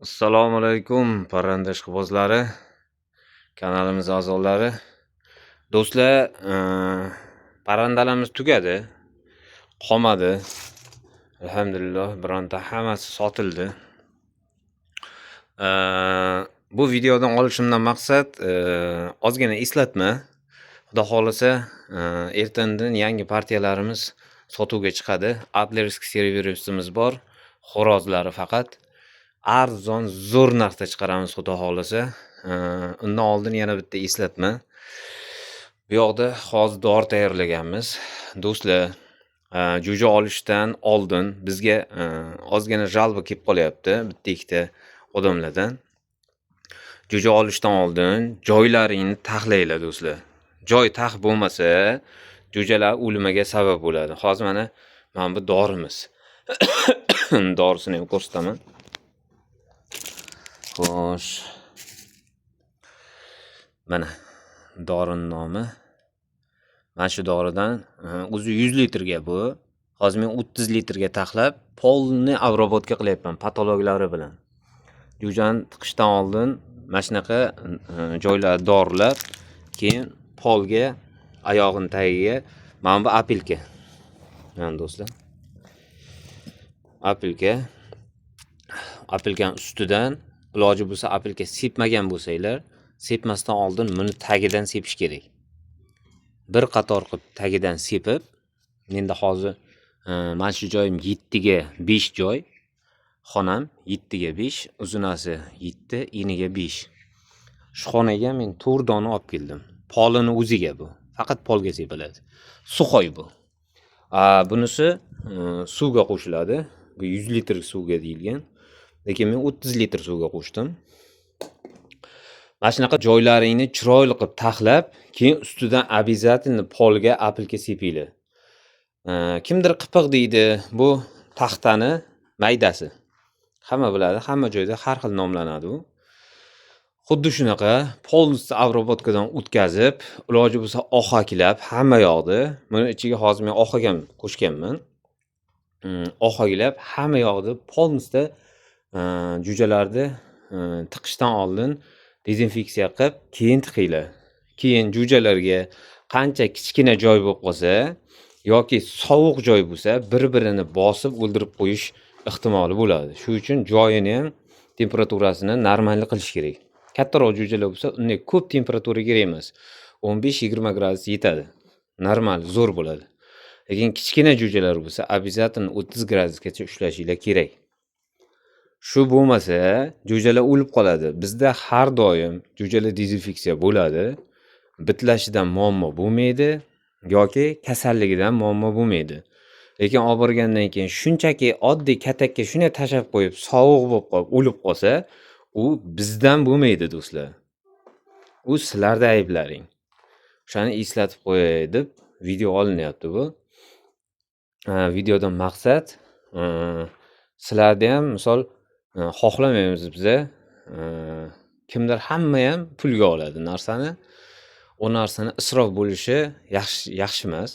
Assalomu alaykum, parranda ishqibozlari, kanalimiz a'zolari. Do'stlar, parrandalarimiz tugadi, qolmadi. Alhamdulillah, bironta hammasi sotildi. Bu videodan olishimdan maqsad ozgina eslatma. Xudo xohlasa, ertandan yangi partiyalarimiz sotuvga chiqadi. Adlersk serverimiz bor, xo'rozlari faqat. Arzon, zo'r narxda chiqaramiz, xudo xohlasa. Undan oldin yana bitta eslatma. Bu yoqda hozir dori tayyorlaganmiz. Do'stlar, jo'ja olishdan oldin bizga ozgina жалоба kelib qolyapti bitta ikkita odamlardan. Jo'ja olishdan oldin joylaringni taxlanglar, do'stlar. Joy tax bo'lmasa, jo'jalar o'limiga sabab bo'ladi. Hozir mana bu dorimiz. Dorisini ham ko'rsataman. Xo'sh. Mana dorini nomi. Mana shu doridan o'zi 100 litrga bu. Hozir men 30 litrga taxlab, полный обработка qilyapman patologlari bilan. Jo'jani tiqishdan oldin mana shunaqa joylarni dorilab, keyin polga, oyog'ini tagiga mana bu опилка. Mana, do'stlar. Опилка. Опилка ni ustidan, iloji bo'lsa, опилка sepmagan bo'lsanglar, sepmasdan oldin buni tagidan sepish kerak. Bir qator qilib tagidan sepib, menda hozir mana shu joyim 7 ga 5 joy. Xonam 7 ga 5, uzunasi 7, eniga 5. Shu xonaga men 4 dona olib keldim. Polini o'ziga bu. Faqat polga sepiladi. Сухой bu. Bunisi suvga qo'shiladi. Bu 100 litr suvga deyilgan. Lekin men 30 litr suvga qo'shdim. Mana shunaqa joylaringni chiroyli qilib taxlab, keyin ustidan обязательно polga опилка sepinglar. Kimdir qipiq deydi, bu taxtani maydasi. Hamma biladi, hamma joyda har xil nomlanadi u. Xuddi shunaqa полностью обработка dan o'tkazib, iloji bo'lsa ohaklab hamma yoqni, buni ichiga hozir men ohak ham qo'shganman. Ohaklab hamma yoqni полностью jo'jalarni tiqishdan oldin dezinfeksiya qilib, keyin tiqinglar. Keyin jo'jalarga qancha kichkina joy bo'lib qolsa yoki sovuq joy bo'lsa, bir-birini bosib o'ldirib qo'yish ehtimoli bo'ladi. Shu uchun joyini ham temperaturasini нормальный qilish kerak. Kattaroq jo'jalar bo'lsa, unday ko'p temperatura kerak emas. 15-20 gradus yetadi. Normal, zo'r bo'ladi. Lekin kichkina jo'jalar bo'lsa, обязательно 30 gradusgacha ushlashinglar kerak. Shu bo'lmasa, jo'jalar o'lib qoladi. Bizda har doim jo'jalar dezinfeksiya bo'ladi. Bitlashidan muammo bo'lmaydi yoki kasalligidan muammo bo'lmaydi. Lekin olib borgandan keyin shunchaki oddiy katakka shunday tashlab qo'yib, sovuq bo'lib qolib o'lib qolsa, u bizdan bo'lmaydi, do'stlar. U sizlarda ayblaring. O'shani eslatib qo'yay deb video olinyapti bu. Videodan maqsad, sizlarda ham misol xohlamaymiz biza. Kimdir, hamma ham pulga oladi narsani. U narsani isrof bo'lishi yaxshi, yaxshi emas.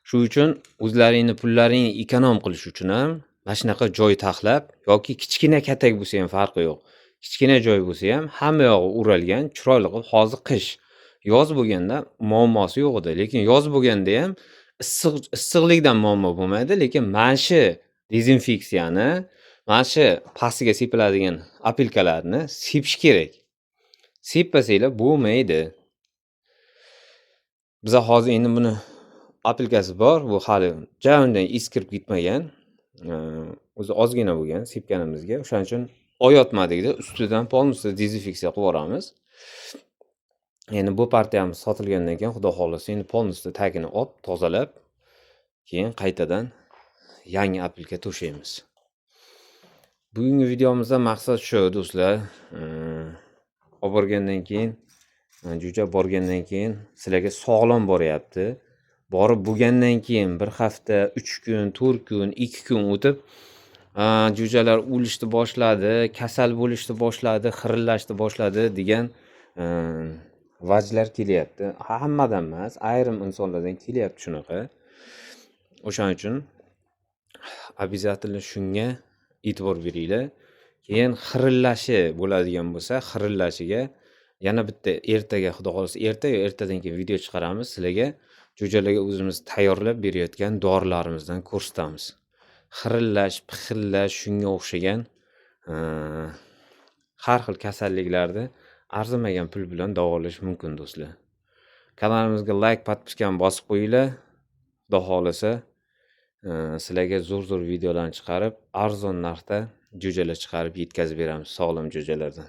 Shu uchun o'zlaringni pullaringni эконом qilish uchun ham mana shunaqa joy taxlab yoki kichkina katak bo'lsa ham farqi yo'q. Kichkina joy bo'lsa ham hamma yog'i o'ralgan, chiroyli qilib. Hozir qish. Yoz bo'lganda muammosi yo'q edi. Lekin yoz bo'lganda ham issiq, issiqlikdan muammo bo'lmaydi, lekin mana shu dezinfeksiyani, mana shu pastiga sepiladigan опилка larni sepish kerak. Seppasanglar bo'lmaydi. Biza hozir endi buni опилка si bor, bu hali ja undan eskirib ketmagan. O'zi ozgina bo'lgan sepganimizga. O'shaning uchun oyotmadikda, ustidan полностью dezinfeksiya qilib yuboramiz. Endi bu partiyamiz sotilgandan keyin, xudo xohlasa, endi полностью tagini olib, tozalab, keyin qaytadan yangi опилка to'shaymiz. Bugungi videomizdan maqsad shu, do'stlar. Olib borgandan keyin, jo'ja borgandan keyin sizlarga sog'lom boryapti. Borib bo'lgandan keyin bir hafta, 3 kun, 4 kun, 2 kun o'tib, jo'jalar o'lishni boshladi, kasal bo'lishni boshladi, xirillashni boshladi degan vajlar kelyapti. Hammadan emas, ayrim insonlardan kelyapti shunaqa. O'shaning uchun обязательно shunga e'tibor beringlar. Keyin xirillashi bo'ladigan bo'lsa, xirillashiga yana bitta ertaga, Xudo xohlasa, erta yo ertadan keyin video chiqaramiz. Sizlarga jo'jalarga o'zimiz tayyorlab berayotgan dorilarimizdan ko'rsatamiz. Xirillash, pixillash, shunga o'xshagan har xil kasalliklarni arzimagan pul bilan davolash mumkin, do'stlar. Kanalimizga layk, подписка ni bosib qo'yinglar. Xudo xohlasa, sizlarga zo'r-zo'r videolarni chiqarib, arzon narxda jo'jalar chiqarib yetkazib beramiz, sog'lom jo'jalardan.